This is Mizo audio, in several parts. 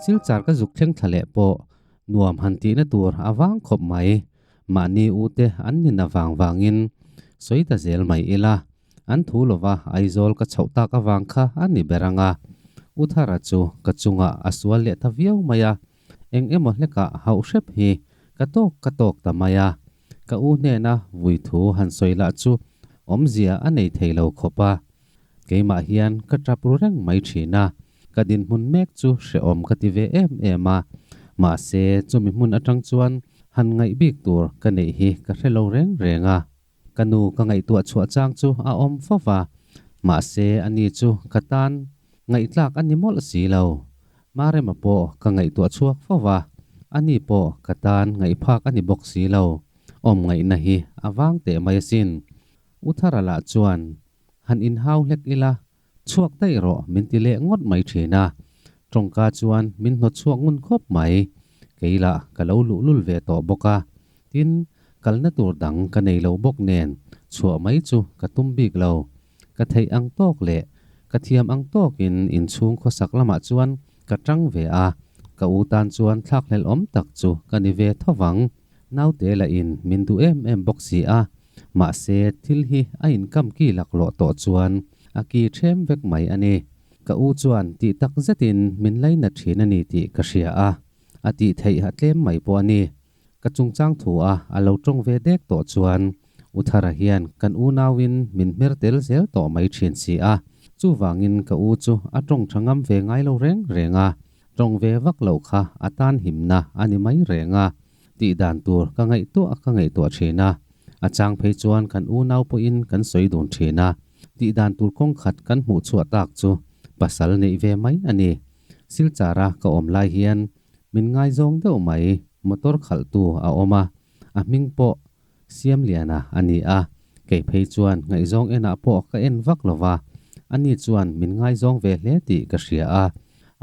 Silchar ka zuk thleng thla leh pawh nuam han tihna tur a vang khawp mai. Mahni u te an ni na vang vangin sawi ta zel mai ila, an thu lova Aizawl ka chhoh tak avang kha a ni ber ang a. U Thara chu ka chungah a sual leh ta viau mai a, eng emaw hlekah hauh hrep hi ka tawk ka tawk ta mai a. Ka u hnena vui thu han sawi lah chu awmzia a nei thei lo khawp a. Keimah hian ka tap ru reng mai thin a, ka dinhmun mek chu hrehawm ka ti ve em em a. Mahse, chumi hmun atang chuan han ngaih bik tur ka neih hi ka hre lo reng reng a. Ka nu ka ngaihtuah chhuah chang chu a awm fo va, mahse ani chu ka tan ngaihtlak a ni mawlh si lo. Marema pawh ka ngaihtuah chhuak fo va, ani pawh ka tan ngaihphak a ni bawk si lo. Awm ngaihna hi a vang teh mai asin. U Thara lah chuan han inhau hlek ila, chhuak daih rawh min ti leh ngawt mai thin a. Tawngka chuan min hnawt chhuak ngun khawp mai. Kei lah ka lo luhlul ve tawh bawk a. Tin, kalna tur dang ka nei lo bawk nen chhuah mai chu ka tum bik lo. Ka theih ang tawk leh ka thiam ang tawkin inchhung khawsak lamah chuan ka tang ve a, ka u tan chuan thlakhlelh awm tak chu ka ni ve tho vang. Naute lah in min duh em em bawk si a, mahse thil hi a inkam ki laklawh tawh chuan a ki ṭhem vek mai a ni. Ka u chuan tih tak zetin min lainat ṭhin a ni tih ka hria a, a tih theih a tlem mai pawh a ni. Ka chungchang thu a a lo ṭawng ve dek tawh chuan U Thara hian kan unauin min hmer tel zel tawh mai ṭhin si a, chuvangin ka u chu a ṭawng ṭha ngam ve ngai lo reng reng a, ṭawng ve vak loh kha a tan himna a ni mai reng a, tih dan tur ka ngaihtuah ka ngaihtuah ṭhin a, a chang phei chuan kan unau pawhin kan sawi dun ṭhin a, tih dan tur kawng khat kan hmuh chhuah tak chu pasal neih ve mai a ni. Silchara ka awm lai hian min ngaizawng deuh mai motor khalhtu a awm a, a hming pawh Siamliana a ni a, kei phei chuan ngaihzawng enah pawh ka en vak lo va, ani chuan min ngaizawng ve hle tih ka hria a.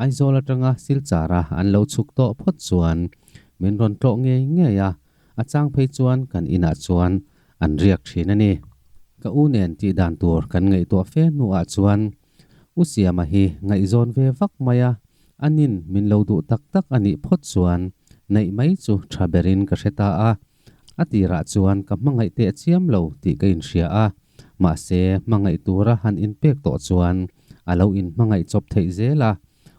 Aizawl atanga Silchara an lo chhuk tawh phawt chuan min rawn tlawh ngei ngei a, a chang phei chuan kan inah chuan an riak thin a ni. Ka u nen tih dan tur kan ngaihtuah fe hnuah chuan U Siama hi ngaihzawn ve vak mai a, anin min lo duh tak tak a nih phawt chuan neih mai chu tha berin ka hre ta a. A tirah chuan ka hmangaih teh chiam lo tih ka inhria a, mahse hmangaih tura han inpek tawh chuan a lo inhmangaih chawp theih zel a,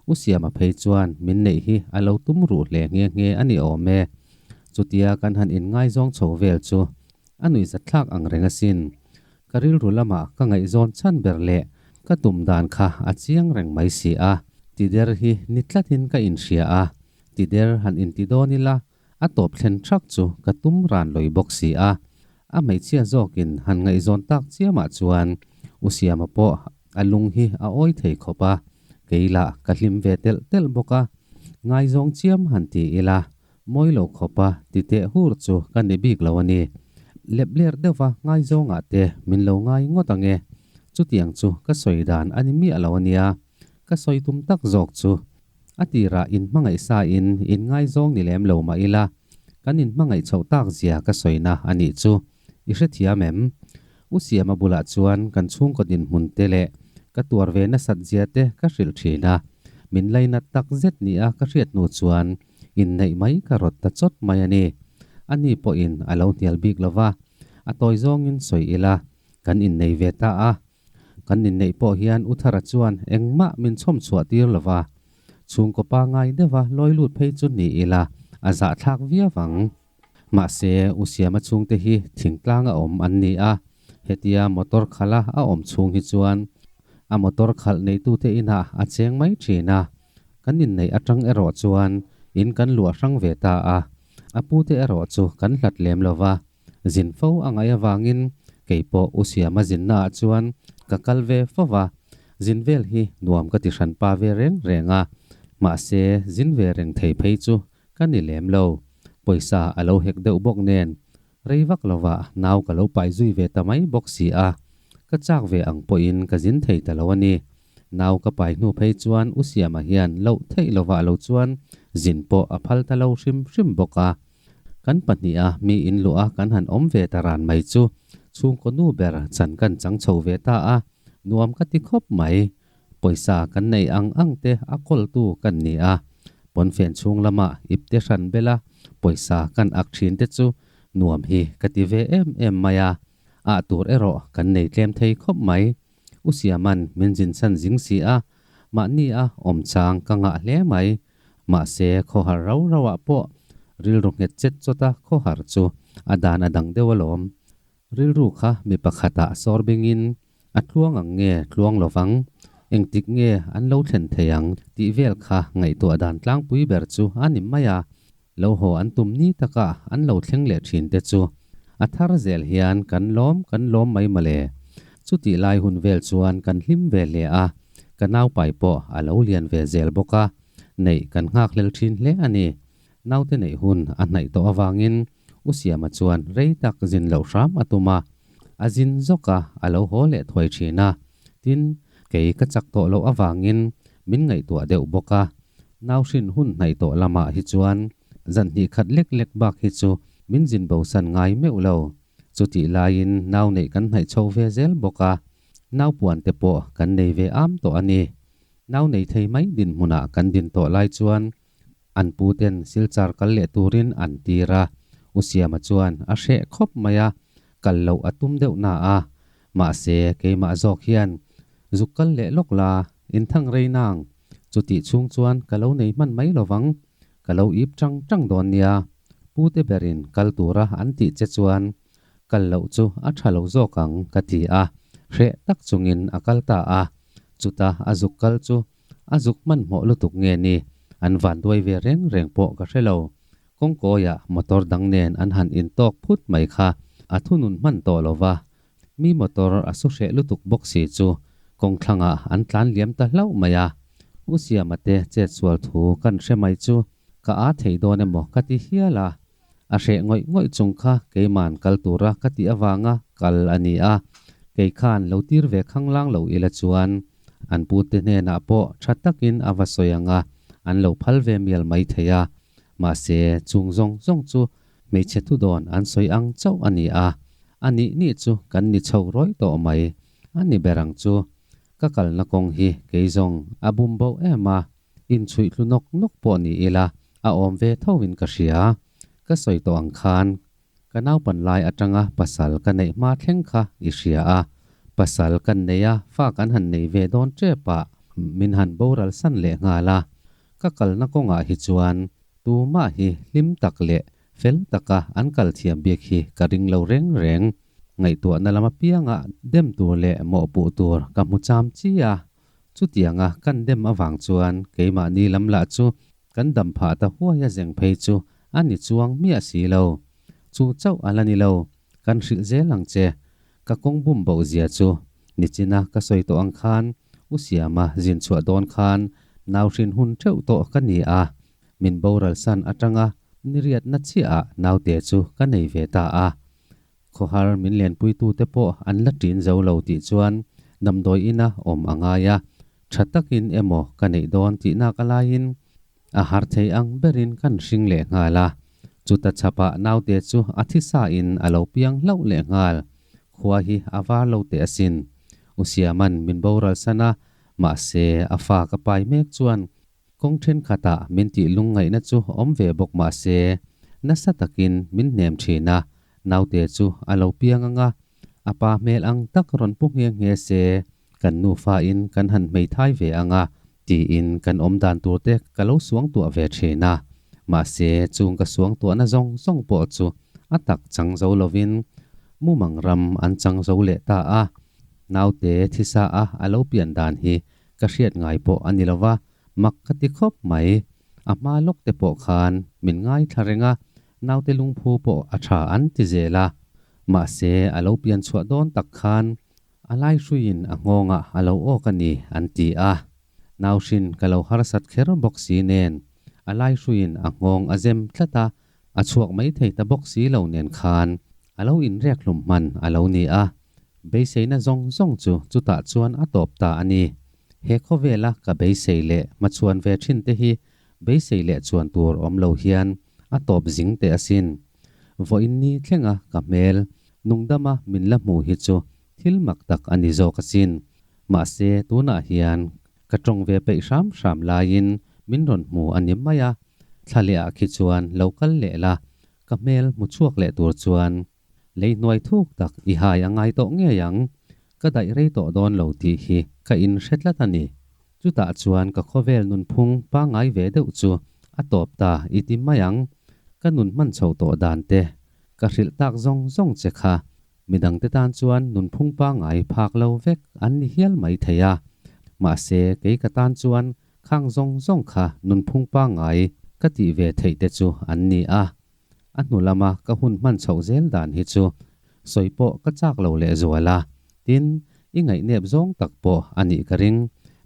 U Siama phei chuan min neih hi a lo tum ruh hle nghe nghe a ni awm e. Chutia kan han inngaizawng chho vel chu a nuihzatthlak ang reng asin. Ka rilru lamah ka ngaihzawn chhan ber leh ka tum dan kha a chiang reng mai si a, tider hi ni tlatin ka inhria a, tider han inti dawn ila A tawp thlen thak chu ka tum ran lawih bawk si a, a hmeichhia zawkin han ngaihzawn tak chiamah chuan U Siama pawh a lung hi a awi thei khawp a, kei lah ka hlim ve telh telh bawk a, ngaizawng chiam han ti ila mawi lo khawp a ti teh hur chu ka ni bik lo a ni. Lep ler deuhva ngaizawngah te min lo ngai ngawt ang e, chutiang chu ka sawi dan a ni miah lo a nia, ka sawi tum tak zawk chu A tirah inhmangaih sa in inngaizawng ni lem lo mah ila, kan inhmangaih chhoh tak zia ka sawina a nih chu. I hrethiam em? U Siama bulah chuan kan chhungkaw dinhmun te leh ka tuar ve nasat zia te ka hrilh thin a, min lainat tak zet nia ka hriat hnu chuan inneih mai ka rawt ta chawt mai a ni. Ani pawhin a lo hnial bik lo va, a tawi zawngin sawi ila, kan innei ve ta a. Kan inneih pawh hian U Thara chuan engmah min chhawm chhuah tir lo va, chhungkaw pangai deuha lawi lut phei chu ni ila a zahthlak viau ang. Mahse, U Siama chhungte hi thingtlang a awm an ni a, hetia motor khalha a awm chhung hi chuan a motor khalh neitute inah a cheng mai thin a. Kan inneih atang erawh chuan in kan luah hrang ve ta a, a pute erawh chu kan hlat lem lo va. Zin fo a ngaih avangin kei pawh U Siama zinna ah chuan ka kal ve fo va, zin vel hi nuam ka ti hran pa ve reng reng a, mahse zin ve reng thei phei chu ka ni lem lo. Pawisa a lo hek deuh bawk nen rei vak lovah nau ka lo pai zui ve ta mai bawk si a, ka chak ve ang pawhin ka zin thei ta lo a ni. Nau ka pai hnu phei chuan U Siama hian loh theih lovah lo chuan zin pawh a phal ta lo hrim hrim bawk a. Kan pahniha mi in luh a kan han awm ve ta ran mai chu chhungkaw nu ber chan kan chang chho ve ta a, nuam ka ti khawp mai. Pawisa kan nei ang ang te a kawltu kan ni a. Pawnfen chhung lama ipte hran bela pawisa kan ak thin te chu nuam hi ka ti ve em em mai a, ah tur erawh kan nei tlem thei khawp mai. U Siaman min zin chhan zing si a, mahni a awm chang ka ngah hle mai. Mahse khawhar rau rau ah pawh rilru nghet chet chawt a khawhar chu a dan a dang deuh alawm. Rilru kha mi pakhatah sawr bingin a tluang ang nge tluang lovang, engtik nge an lo thlen thei ang tih vel kha ngaihtuah dan tlangpui ber chu a ni mai a. Lo haw an tum ni taka an lo thleng leh thin te chu a thar zel hian kan lawm kan lawm mai mawle. Chutih lai hun vel chuan kan hlim ve hle a, ka naupai pawh a lo lian ve zel bawk a, neih kan nghakhlel thin hle a ni. Naute neih hun a hnaih tawh avangin U Siama chuan rei tak zin loh hram a tum a, a zin zawk a, a lo haw leh thuai thin a. Tin, kei ka chak tawh loh avangin min ngaihtuah deuh bawk a. Nau hrin hun hnaih tawh lamah hi chuan zan hnih khat lek lek bak hi chu min zin bosan ngai meuh lo. Chutih laiin nau neih kan hnaih chho ve zel bawk a, nau puan te pawh kan nei ve am tawh a ni. Nau nei thei mai dinhmunah kan din tawh lai chuan An pu ten Silchar kal leh turin an tir a, U Siama chuan a hreh khawp mai a, kal loh a tum deuh na a. Mahse, keimah zawk hian zuk kal leh lawk la, inthang rei nang, chutih chhung chuan ka lo nei hman mai lovang, ka lo ip tang tang dawn nia, pu te berin kal tura an tih che chuan kal loh chu a tha lo zawk ang ka ti a, hreh tak chungin a kal ta a, chuta a zuk kal chu A zuk hmanhmawh lutuk nge ni? An van duai ve reng reng pawh ka hre lo. Kawngkawiah motor dang nen an han intawk phut mai kha a thunun hman tawh lo va. Mi motor a su hreh lutuk bawk si chu kawngthlangah an tlan liam ta hlauh mai a. U Siama te chetsual thu kan hre mai chu ka aa thei dawn emaw ka ti hial a. A hreh ngawih ngawih chung kha keiman kal tura ka tih avanga kal a ni a, kei khan lo tir ve khanglang lo ila chuan an pute hnenah pawh tha takin a va sawi ang a, an lo phal ve mial mai thei a. Mahse, chung zawng zawng chu hmeichhe thudawn an sawi ang chauh a ni a, a nih nih chu kan ni chho rawih tawh mai a ni ber ang chu. Ka kalna kawng hi kei zawng a bum bo em a, Inchhuih tlu nawk nawk pawh ni ila a awm ve tho in ka hria. Ka sawi tawh ang khan ka naupan lai atanga pasal ka neih hma thleng kha i hria a. Pasal kan nei a, fa kan han nei ve dawn tep a, min han boral san leh nghal a. Ka kalna kawngah hi chuan tumah hi hlim tak leh fel taka an kal thiam bik hi ka ring lo reng reng. Ngaihtuahna lam apianga dem tur leh mawhpuh tur ka hmu cham chi a. Chutianga kan dem avang chuan keimahni lam lah chu kan dam phah ta huai a zeng phei chu a ni chuang miah si lo. Chu chauh a la ni lo, kan hrilh zel ang che. Ka kawng bum boh zia chu nichina ka sawi tawh ang khan U Siama zin chhuah dawn khan nau hrin hun theuh tawh ka ni a, min boral san atanga niriatna chiah ah naute chu ka nei ve ta a. Khawhar min lenpuitute pawh an la ṭin zo lo tih chuan damdawi ina awm a ngai a, ṭha takin emaw ka neih dawn tihnak a laiin a har thei ang berin kan hring leh nghal a. Chuta chhapah naute chu a thisa in a lo piang hlauh leh nghal. Khua hi a var lo teh asin. U Siama'n min boral san a, mahse a fa ka pai mek chuan Kawng thenkhatah min tih lungngaihna chu awm ve bawk mah se, nasa takin min hnem thin a, naute chu a lo piang ang a, a pa hmel ang tak rawn pu nghe nghe se, kan nufain kan han hmeithai ve ang a, tiin kan awm dan tur te ka lo suangtuah ve thin a. Mahse, chung ka suangtuahna zawng zawng pawh chu a tak chang zo lovin mumang ram an chang zo leh ta a, naute thisa a a lo pian dan hi Ka hriat ngai pawh a ni lo va, mak ka ti khawp mai. A hma lawk te pawh khan min ngaithla reng a, naute lungphu pawh a tha an ti zel a. Mahse, a lo pian chhuah dawn tak khan a lai hruiin a nghawngah a lo awk a ni an ti a. Nau hrin ka lo harsat kher bawk si nen, a lai hruiin a nghawng a zem tlat a, a chhuak mai thei ta bawk si lo nen khan a lo inrek hlum hman a lo ni a. Beiseina zawng zawng chu chutah chuan a tawp ta a ni. He khawvela ka beisei leh hmachhuan ve thin te hi beisei leh chuan tur awm lo hian a tawp zing teh asin. Vawiin ni thlenga ka hmel nungdama min la hmu hi chu thil mak tak a ni zawk asin. Mahse tunah hian ka tawng ve peih hram hram laiin min rawn hmu a ni mai a, thla leh ah khi chuan lo kal leh la, ka hmel hmu chhuak leh tur chuan lei hnuai thuk tak i hai a ngai tawh ngei ang, ka daih rei tawh dawn lo tih hi ka inhre tlat a ni. Chutah chuan ka khawvel nunphung pangngai ve deuh chu a tawp ta i ti mai ang, ka nun hman chho tawh dan te ka hrilh tak zawng zawng che kha midangte tan chuan nunphung pangngai phak lo vek an ni hial mai thei a, mahse kei ka tan chuan khang zawng zawng kha nunphung pangngai ka tih ve theih te chu an ni a. A hnu lama ka hun hman chhoh zel dan hi chu sawi pawh ka chak lo lehzual a, tin, i ngaihnep zawng tak pawh a nih ka ring.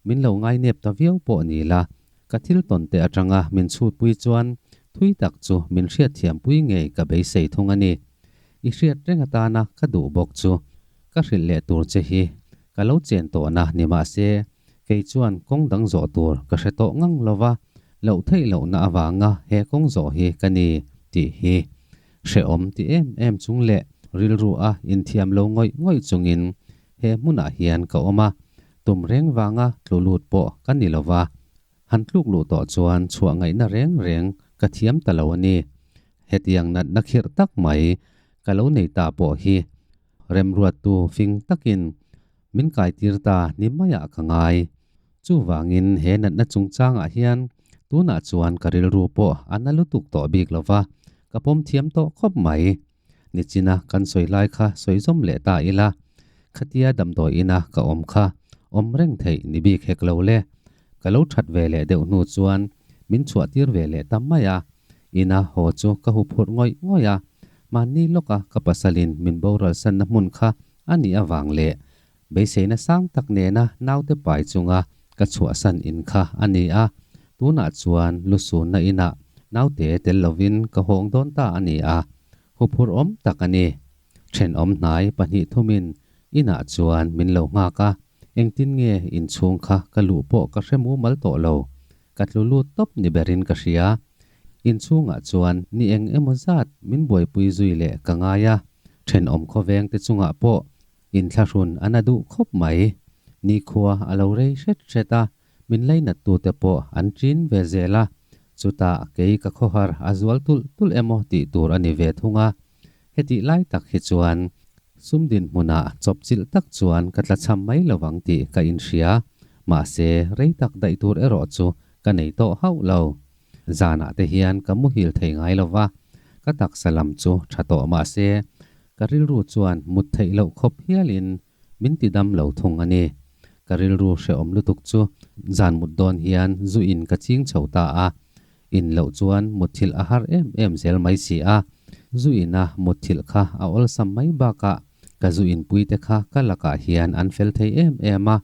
Min lo ngainep ta viau pawh ni la, ka thil tawn te atanga min chhutpui chuan thui tak chu min hriatthiampui ngei ka beisei thung a ni. I hriat reng atana ka duh bawk chu ka hrilh leh tur che hi ka lo chen tawhna ni mah se, kei chuan kawng dang zawh tur ka hre tawh ngang lo va, loh theih lohna avanga he kawng zawh hi ka ni tih hi hrehawm ti em em chung leh rilru a inthiam lo ngawih ngawih chungin he hmunah hian ka awm a, tum reng vanga tlu lut pawh ka ni lo va, han tluk luh tawh chuan chhuah ngaihna reng reng ka thiam ta lo a ni. Hetiang natna khirh tak mai ka lo nei ta pawh hi remruattu fing takin min kaitir ta ni maiah ka ngai. Chuvangin he natna chungchangah hian tunah chuan ka rilru pawh a na lutuk tawh bik lo va, ka pawm thiam tawh khawp mai. Nichina kan sawi lai kha sawi zawm leh ta ila, khatia damdawi ina ka awm kha awm reng theih ni bik hek lo le. Ka lo that ve leh deuh hnu chuan min chhuah tir ve leh ta mai a, ina haw chu ka hu phurh ngawih ngawih a, mahni lawka ka pasalin min boral sanna hmun kha a nih avang leh Beiseina sang tak nena naute pai chunga ka chhuahsan in kha a ni a, tunah chuan lusunna inah naute tel lovin ka hawng dawn ta a ni a, huphurhawm tak a ni. Thenawm hnai pahnih thumin inah chuan min lo nghak a, engtin nge inchhung kha ka luh pawh ka hre mumal tawh lo, ka tlu lut tawp ni berin ka hria. Inchhungah chuan ni eng emaw zat min buaipui zui leh ka ngai a, thenawm khawveng te chungah pawh Inthlahrun a na duh khawp mai. Nikhua a lo rei hret hret a, min lainat tute pawh an ṭin ve zel a. Chutah kei ka khawhar a zual tulh tulh emaw tih tur a ni ve thung a. Hetih lai tak hi chuan sum dinhmunah chawpchilh tak chuan ka tlachham mai lo vang tih ka inhria. Mahse, rei tak daih tur erawh chu ka nei tawh hauh lo. Zanah te hian ka muhil thei ngai lo va, ka taksa lam chu tha tawh mahse, ka rilru chuan mut theih loh khawp hialin min ti dam lo thung a ni. Ka rilru hrehawm lutuk chu zan mut dawn hian zu in ka ching chho ta a, in loh chuan mutthilh a har em em zel mai si a, zu ina mutthilh kha a awlsam mai bakah ka zu inpuite kha ka lakah hian an fel thei em em a,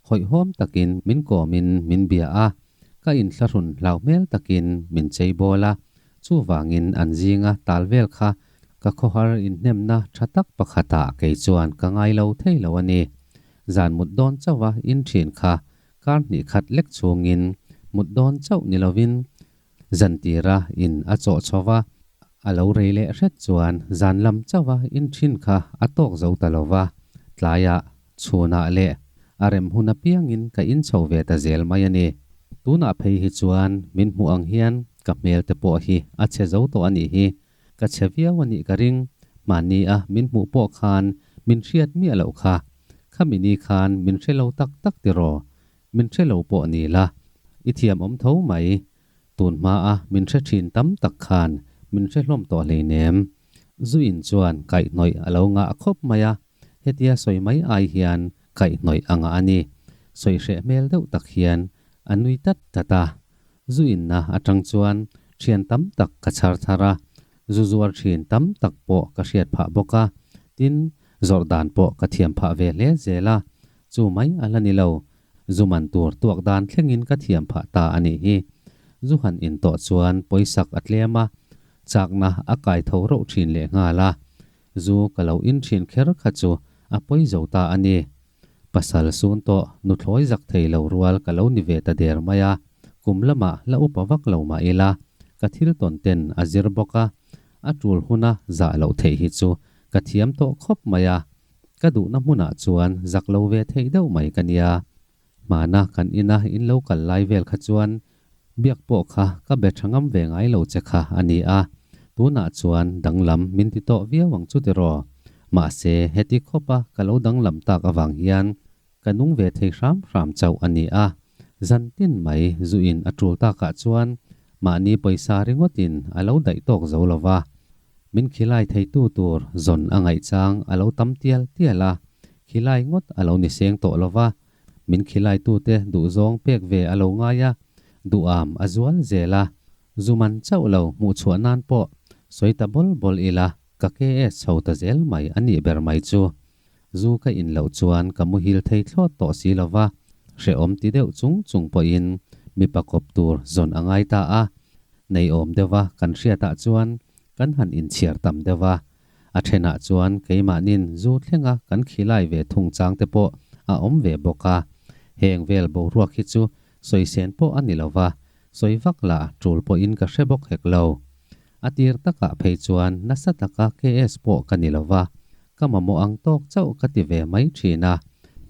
hawihhawm takin min kawmin min bia a, Ka inthlahrun hlau hmel takin min chei bawl a, chuvangin an zinga tal vel kha ka khawhar inhnemna tha tak pakhatah kei chuan ka ngai lo thei lo a ni. Zan mut dawn chauha in thin kha kar hnih khat lek chhungin mut dawn chauh ni lovin zan tira in a chawh chho va, a lo rei leh hret chuan zan lam chauha in thin kha a tawk zo ta lo va, tlaiah Chhunah leh a rem hun apiangin ka inchho ve ta zel mai a ni. Tunah phei hi chuan min hmuh ang hian ka hmel te pawh hi a chhe zo tawh a nih hi. Ka chhe viau a nih ka ring. Mahni a min hmuh pawh khan min hriat miah loh kha. Khami ni khan min hre lo tak tak tiraw? Min hre lo pawh ni la, i thiam awm tho mai. Tun hmaa min hre thin tam tak khan min hre hlawm tawh hleinem. Zu in chuan kaihhnawih a lo ngah khawp mai a, hetia sawi mai ai hian kaihhnawih a ngah a ni. Sawi hreh hmel deuh tak hian a nui tat tat a. Zu inna atang chuan thian tam tak ka chhar thar a, zu zuar thin tam tak pawh ka hriat phah bawk a, tin, zawrh dan pawh ka thiam phah ve hle zel a. Chu mai a la ni lo, zu man tur tuak dan thlengin ka thiam phah ta a nih hi. Zu han in tawh chuan pawisak a tlem a, chakna a kai tho rauh thin leh nghal a. Zu ka lo in thin kher kha chu a pawi zo ta a ni. Pasal sun tawh nuthlawi zak thei lo rual ka lo ni ve ta der mai a, kum lamah la upa vak lo mah ila, ka thil tawn ten a zir bawk a, a tul huna zah loh theih hi chu ka thiam tawh khawp mai a. Ka duhna hmunah chuan zak lo ve theih deuh mai ka nia. Hmana kan ina in lo kal lai vel kha chuan Biak pawh kha ka be tha ngam ve ngai lo che kha a ni a, tunah chuan danglam min ti tawh viau ang chu tiraw? Mahse, heti khawpa ka lo danglam tak avang hian ka nung ve thei hram hram chauh a ni a, zan tin mai zu in a tul takah chuan mahni pawisa ringawtin a lo daih tawk zo lo va, min khilai theitu tur zawn a ngaihchang a lo tam tial tial a, khilai ngawt a lo ni seng tawh lo va, Min khilaitute duhzawng pek ve a lo ngai a, duham a zual zel a, zu man chauh lo hmuh chhuah nan pawh sawi ta bawl bawl ila ka KS chho ta zel mai a nih ber mai chu. Zu ka in loh chuan ka muhil thei thlawt tawh si lo va, hrehawm ti deuh chung chung pawhin mipa kawp tur zawn a ngai ta a, neiawm deuha kan hriatah chuan kan han inchhiar tam deuh a, A thenah chuan keimahnin zu thlenga kan khilai ve thung chang te pawh a awm ve bawk a. Heng vel boruak hi chu sawi sen pawh a ni lo va, sawi vak lah tul pawhin ka hre bawk hek lo. A tir takah phei chuan nasa taka KS pawh ka ni lo va, ka mamawh ang tawk chauh ka ti ve mai thin a,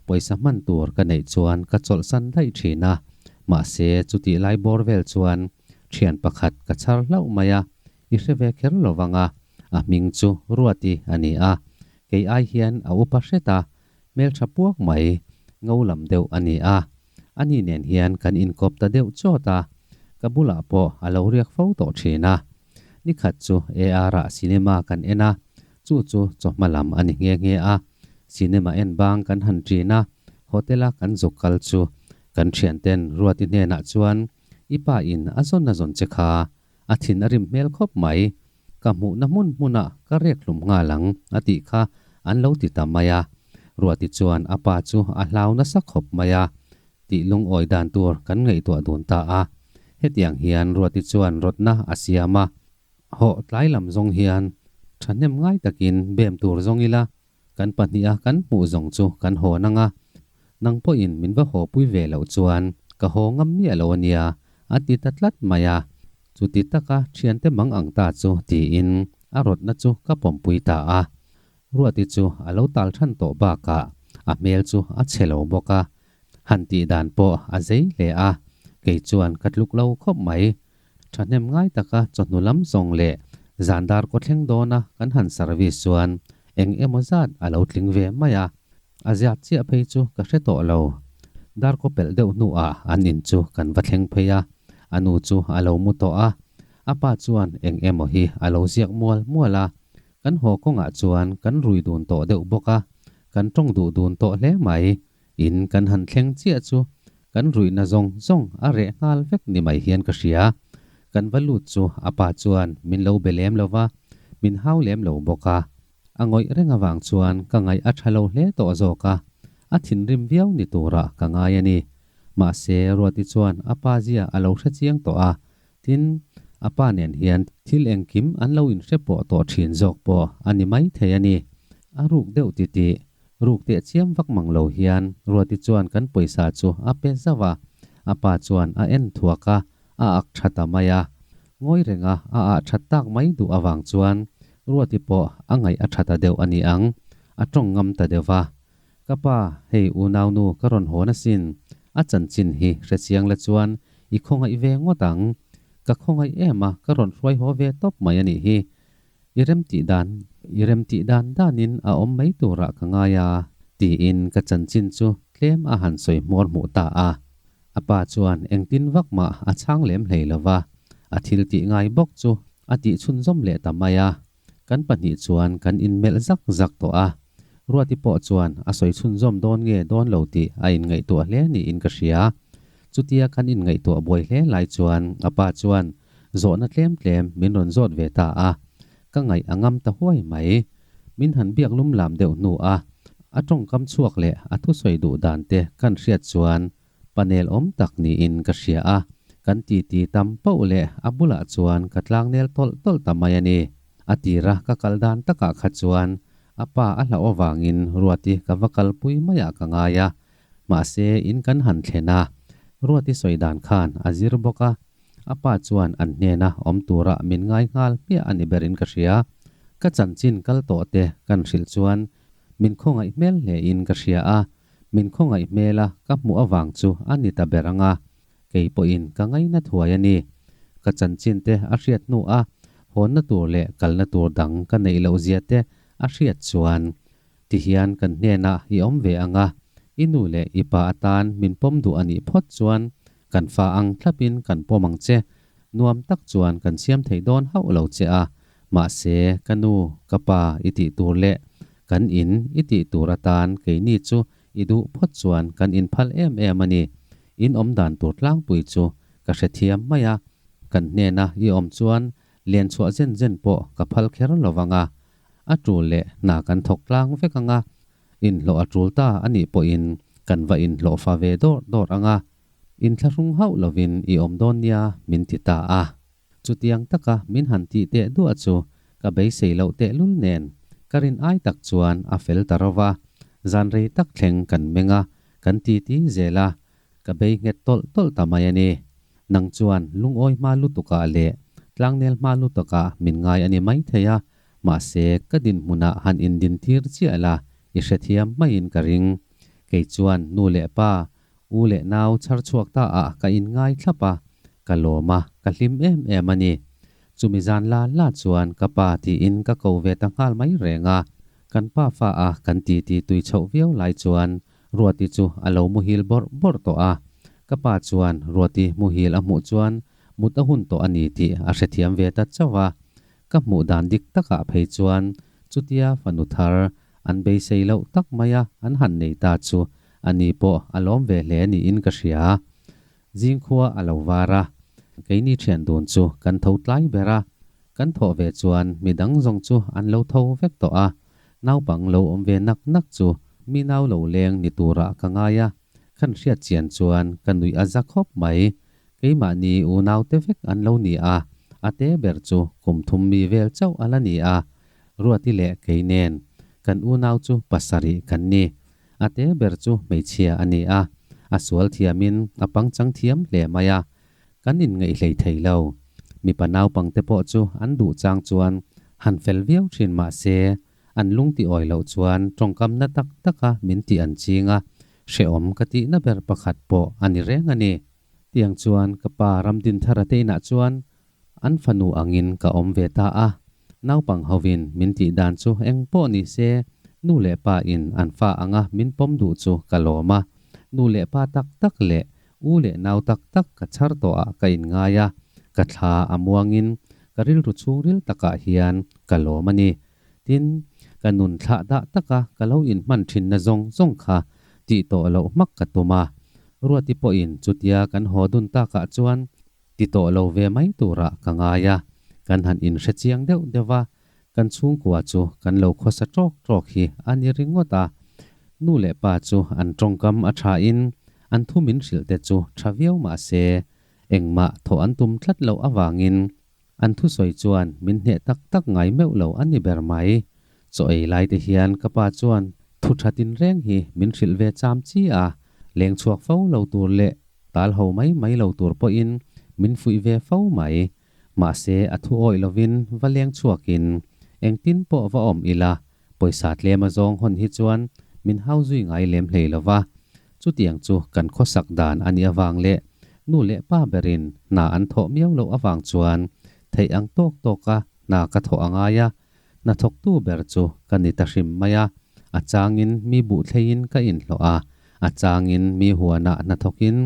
pawisa hman tur ka neih chuan ka chawlhsan daih thin a, mahse chutih lai bawr vel chuan thian pakhat ka chhar hlauh mai a, I hre ve kher lo vang a, a hming chu Ruati a ni a, kei ai hian a upa hret a, hmeltha puak mai, ngo lam deuh a ni a. Ani nen hian kan inkawp ta deuh chawt a, ka bulah pawh a lo riak fo tawh thin a. Nikhat chu AR-ah cinema kan en a, chu chu chawhma lam a ni nghe nghe a. Cinema en bang kan han ṭin a, hotel-a kan zuk kal chu kan ṭhianten Ruati hnenah chuan, I pa in a zawn a zawn che kha, A thin a rim hmel khawp mai. Ka hmuhna hmun hmunah ka rek hlum nghal ang a tih kha an lo ti ta mai a. Ruati chuan a pa chu a hlau nasa khawp mai a, tih lungawi dan tur kan ngaihtuah dun ta a. Hetiang hian Ruati chuan rawtna a siam a, Hawh tlai lam zawng hian thahnem ngai takin bem tur zawng ila, kan pahniha kan hmuh zawng chu kan haw nang a, nang pawhin min va haw pui ve loh chuan ka haw ngam miah lo a nia, a ti ta tlat mai a. Chuti taka thiante mang ang ta chu tiin a rawtna chu ka pawmpui ta a. Ruati chu a lo tal than tawh bakah a hmel chu a chhe lo bawk a, han tih dan pawh a zei hle a, kei chuan ka tluk lo khawp mai. Thahnem ngai taka chawhnu lam zawng leh zan dar kaw thleng dawna kan han service chuan eng emaw zat a lo tling ve mai a, a ziat chiah phei chu ka hre tawh lo. Dar kaw pelh deuh hnuah an in chu kan va thleng phei a, a nu chu a lo mu tawh a, a pa chuan eng emaw hi a lo ziak mual mual a, kan haw kawngah chuan kan rui dun tawh deuh bawk a, kan tawng duh dun tawh hle mai. In kan han thleng chiah chu Kan ruihna zawng zawng a reh nghal vek ni mai hian ka hria. Kan va lut chu a pa chuan min lo be lem lo va, min hau lem lo bawk a. A ngawih reng avang chuan ka ngaih a tha lo hle tawh zawk a, a thinrim viau ni turah ka ngai a ni. Mahse, Ruati chuan a pa zia a lo hre chiang tawh a, tin, a pa nen hian thil engkim an lo inhre pawh tawh thin zawk pawh a ni maithei a ni. A ruk deuh titih Ruk teh chiam vak mang lo hian Ruati chuan kan pawisa chu a pe zauh a, a pa chuan a en thuak a, a ak tha ta mai a. Ngawi renga a ah that tak mai duh avang chuan Ruati pawh a ngaih a tha ta deuh a ni ang, a tawng ngam ta deuh va. Ka pa, hei unaunu ka rawn hawn asin, a chanchin hi hre chiang la chuan i khawngaih ve ngawt ang. Ka khawngaih em a, ka rawn hruai haw ve tawp mai a nih hi. I remtih dan, i remtih dan danin a awm mai turah ka ngai a, tiin ka chanchin chu tlem a han sawi hmawr hmuh ta a. A pa chuan engtin vak mah a chhang lem hlei lo va, a thil tih ngai bawk chu a tih chhunzawm leh ta mai a. Kan pahnih chuan kan inmelh zak zak tawh a. Ruati pawh chuan a sawi chhunzawm dawn nge dawn lo tih a inngaihtuah hle niin ka hria. Chutia kan inngaihtuah buai hle lai chuan a pa chuan Zawhna tlem tlem min rawn zawt ve ta a, ka ngaih a ngam ta huai mai. Min han biak lum lam deuh hnu a, a tawngkam chhuak leh a thusawi duh dan te kan hriat chuan panel awm tak niin ka hria a, kan titi tam pauh leh a bulah chuan ka tlangnel tawlh tawlh ta mai a ni. A tira ka kal dan takah kha chuan a pa a hlauh avangin Ruati ka va kalpui maiah ka ngai a, mahse in kan han thlen a, Ruati sawi dan khan a zir bawk a, A pa chuan an hnena awm tura min ngai nghal hmiah a ni berin ka hria. Ka chanchin kal tawh te kan hrilh chuan min khawngaih hmel hlein ka hria a, min khawngaih hmela ka hmuh avang chu a ni ta ber ang a. kei pawhin ka ngaina thuai a ni. Ka chanchin te a hriat hnu a, hawnna tur leh kalna tur dang ka neih loh zia te a hriat chuan tihian kan hnenah i awm ve ang a, i nu leh i pa atan min pawm duh a nih phawt chuan kan fa ang thlapin kan pawm ang che, nuam tak chuan kan siam thei dawn hauh lo che a, mahse ka nu, ka pa i tih tur leh kan in i tih tur atan keini chu i duh phawt chuan kan inphal em em a ni. In awm dan tur tlangpui chu ka hrethiam mai a, kan hnena i awm chuan len chhuah zen zen pawh ka phal kher lo vang a, a tul leh hna kan thawk tlang vek ang a, inhlawh a tul ta a nih pawhin kan va inhlawh fa ve dawrh dawrh ang a, inthlahrung hauh lovin i awm dawn nia min ti ta a. Chutiang taka min han tih teh duah chu ka beisei loh tehlul nen ka rin ai tak chuan a fel ta ro va, zan rei tak thleng kan meng a, kan titi zel a, ka bei nghet tawlh tawlh ta mai a ni. Nang chuan lungawi hma lutukah leh tlangnel hma lutakah min ngai a ni maithei a, mahse ka dinhmunah han indin tir chiah la i hrethiam maiin ka ring. Kei chuan nu leh pa U leh nau chhar chhuak ta ah ka in ngai thlap a, ka lawm a, ka hlim em em a ni. Chumi zan la la chuan ka pa tiin ka ko ve ta nghal mai reng a, kan pa fa a kan titi tui chhoh viau lai chuan Ruati chu a lo muhil bawrh bawrh tawh a. Ka pa chuan Ruati muhil a hmuh chuan mut a hun tawh a ni tih a hrethiam ve ta chauh a. Ka hmuh dan dik takah phei chuan chutia fanu thar an beisei loh tak maia an han nei ta chu a ni pawh a lawm ve hle niin ka hria. Zingkhua a lo var a, keini thian dun chu kan tho tlai ber a, kan thawh ve chuan midang zawng chu an lo tho vek tawh a, naupang lo awm ve nak nak chu mi nau lo leng ni turah ka ngai a, kan hriat chian chuan ka nuih a za khawp mai. Keimahni unaute vek an lo ni a, a te ber chu kum thum mi vel chauh a la ni a, Ruati leh kei nen kan unau chu pasarih kan ni. A te ber chu hmeichhia a ni a, a sual thiamin a pangchang thiam hle mai a, kan inngaih hlei thei lo. Mipa naupangte pawh chu an duh chang chuan han fel viau thin mah se, an lung ti awi loh chuan tawngkam na tak taka min tih an ching a, hrehawm ka tihna ber pakhat pawh a ni reng a ni. Tiang chuan ka pa Ramdinthara te inah chuan an fanu angin ka awm ve ta a, naupang hovin min tih dan chu eng pawh ni se nu leh pa in an fa anga min pawm duh chu ka lawm a, nu leh pa tak tak leh u leh nau tak tak ka chhar tawh ah ka inngai a, ka thla a muangin ka rilru chhungril takah hian ka lawm a ni. Tin, ka nun thlah dah taka ka lo inhman thinna zawng zawng kha tih tawh loh hmak ka tum a. Ruati pawhin chutia kan haw dun takah chuan ti tawh lo ve mai turah ka ngai a, kan han inhre chiang deuh deuh a, kan chhungkua chu kan lo khawsa tawk tawk hi a ni ringawt a. Nu leh pa chu an tawngkam a thain an thu min hrilh te chu tha viau mah se, engmah thawh an tum tlat loh avangin An thusawi chuan min hneh tak tak ngai meuh lo a ni ber mai. Chaw ei lai te hian ka pa chuan thu tha tinreng hi min hrilh ve cham chi a, leng chhuak fo lo tur leh tal ho mai mai lo tur pawhin min fuih ve fo mai. Mahse a thu awih lovin va leng chhuakin engtin pawh va awm ila pawisa tlem a zawng hawn hi chuan min hau zui ngai lem hlei lo va. Chutiang chu kan khawsak dan a nih avang leh nu leh pa berin hna an thawh miau loh avang chuan theih ang tawk tawka hna ka thawh a ngai a, hna thawktu ber chu ka ni ta hrim mai a, a changin mi buh thleiin ka inhlawh a, a changin mi huanah hna thawkin,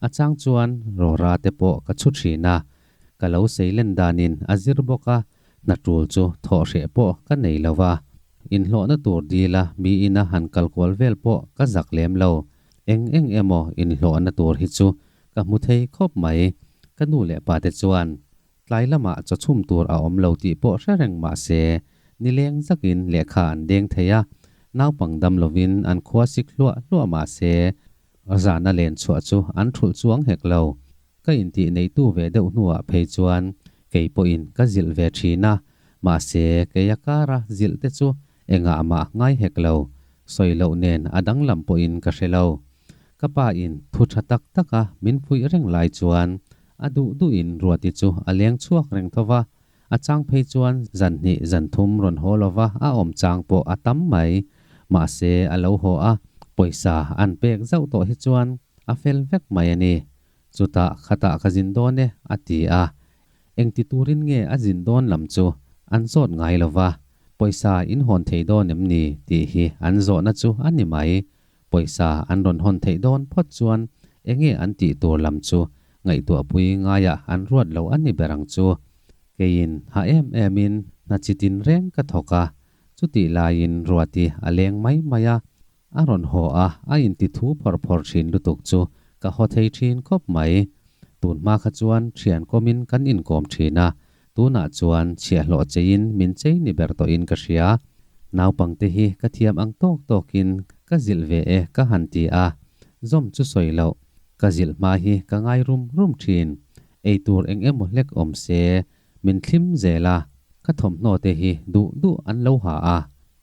a chang chuan rawra te pawh ka chhu thin a, ka lo seilen danin a zir bawk a, hna tul chu thawh hreh pawh ka nei lo va, inhlawhna tur dila mi ina han kal kual vel pawh ka zak lem lo. Eng eng emaw inhlawhna tur hi chu ka hmu thei khawp mai. Ka nu leh pa te chuan tlai lamah chaw chhum tur a awm lo tih pawh hre reng mah se, nileng zakin lehkha an deng thei a, naupang dam lovin an khua sik hluah hluah mah se, zana len chhuah chu an thulh chuang hek lo. Ka intih neitu ve deuh hnuah phei chuan kei pawhin ka zilh ve thin a, mahse kei a kara zilh te chu engah mah ngai hek lo, sawi loh nen a danglam pawhin ka hre lo. Ka pa in thu tha tak taka min phuih reng lai chuan a duh duhin Ruati chu a leng chhuak reng tho va, a chang phei chuan zan hnih zan thum rawn haw lova a awm chang pawh a tam mai. Mahse a lo haw a, pawisa an pek zauh tawh hi chuan a fel vek mai a ni. Chutah khatah ka zin dawn e a ti a, engti turin nge a zin dawn lam chu an zawt ngai lo va, pawisa in hawn thei dawn em ni tih hi an zawhna chu a ni mai. Pawisa an rawn hawn theih dawn phawt chuan enge an tih tur lam chu ngaihtuahpui ngaiah an ruat lo a ni ber ang chu. Keiin ha em emin hna chi tin reng ka thawk a, chutih laiin Ruati a leng mai mai a, a rawn haw a, a inti thu phawr phawr thin lutuk chu ka haw thei thin khawp mai. Tun hma kha chuan thian kawmin kan inkawm thin a, tunah chuan chhiahhlawh cheiin min chei ni ber tawhin ka hria. Naupangte hi ka thiam ang tawk tawkin ka zilh ve e ka han ti a, zawm chu sawi loh, ka zilh hma hi ka ngai rum rum thin. Ei tur eng emaw hlek awm se min thlim zel a, ka thawmhnaw te hi duh duh an lo ha a,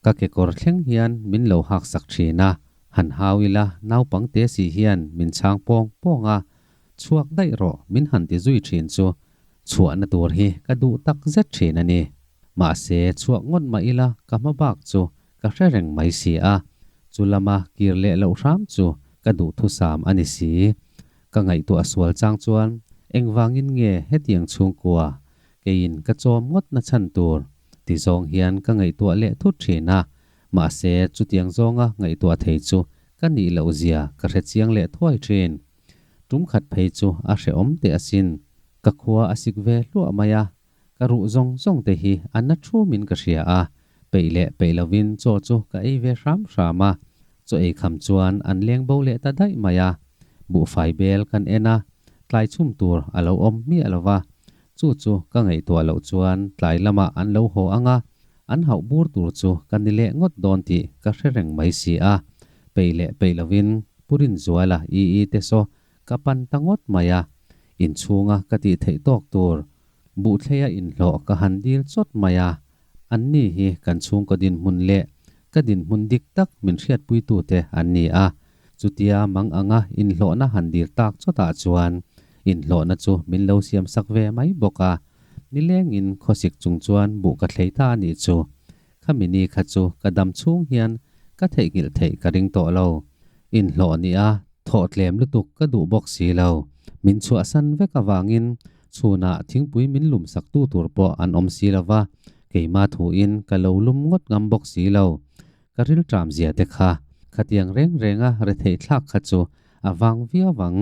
ka kekawr thleng hian min lo hak sak thin a, han hau ila naupang te si hian min chhang pawng pawng a, chhuak daih rawh min han ti zui thin chu chhuahna tur hi ka duh tak zet thin a ni. Mahse chhuak ngawt mah ila ka hma bak chu ka hre reng mai si a, chu lama kir leh loh hram chu ka duhthusam a ni si. Ka ngaihtuah sual chang chuan engvangin nge hetiang chhungkua keiin ka chawm ngawt na chhan tur ti zawng hian ka ngaihtuah leh thut thin a, mahse chutiang zawnga ngaihtuah thei chu ka nih loh zia ka hre chiang leh thuai thin. Tum khat phei chu a hrehawm teh asin. Ka khua a sik ve hluah mai a, ka ruh zawng zawng te hi a na thumin ka hria a, peih leh peih lovin chaw chu ka ei ve hram hram a, chaw ei kham chuan an leng bo leh ta daih mai a, buhfai bel kan en a, tlai chhum tur a lo awm miah lo va, chu chu ka ngaihtuah loh chuan tlai lamah an lo haw ang a, an hauh bur tur chu ka ni leh ngawt dawn tih ka hre reng mai si a, peih leh peih lovin Pu Rinzuala i i te saw ka pan ta ngawt mai a, inchhunga ka tih theih tawk tur Buhthleia inhlawh ka han dil chawt mai a, anni hi kan chhungkaw dinhmun leh ka dinhmun dik tak min hriatpuitute an ni a, chutia mang anga inhlawhna han dil tak chawtah chuan inhlawhna chu min lo siamsak ve mai bawk a, nilengin khawsik chung chuan buh ka thlei ta a nih chu. Khami ni kha chu ka dam chhung hian ka theihnghilh theih ka ring tawh lo. Inhlawh nia thawh tlem lutuk ka duh bawk si lo. Min chhuahsan vek avangin chhunah thingpui min lum sak tu tur pawh an awm si lo va, keima thuin ka lo lum ngawt ngam bawk si lo. Ka rilṭam zia te kha khatiang reng renga retheih thlak kha chu a vang viau ang.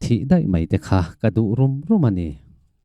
Thih daih mai te kha ka duh rum rum a ni.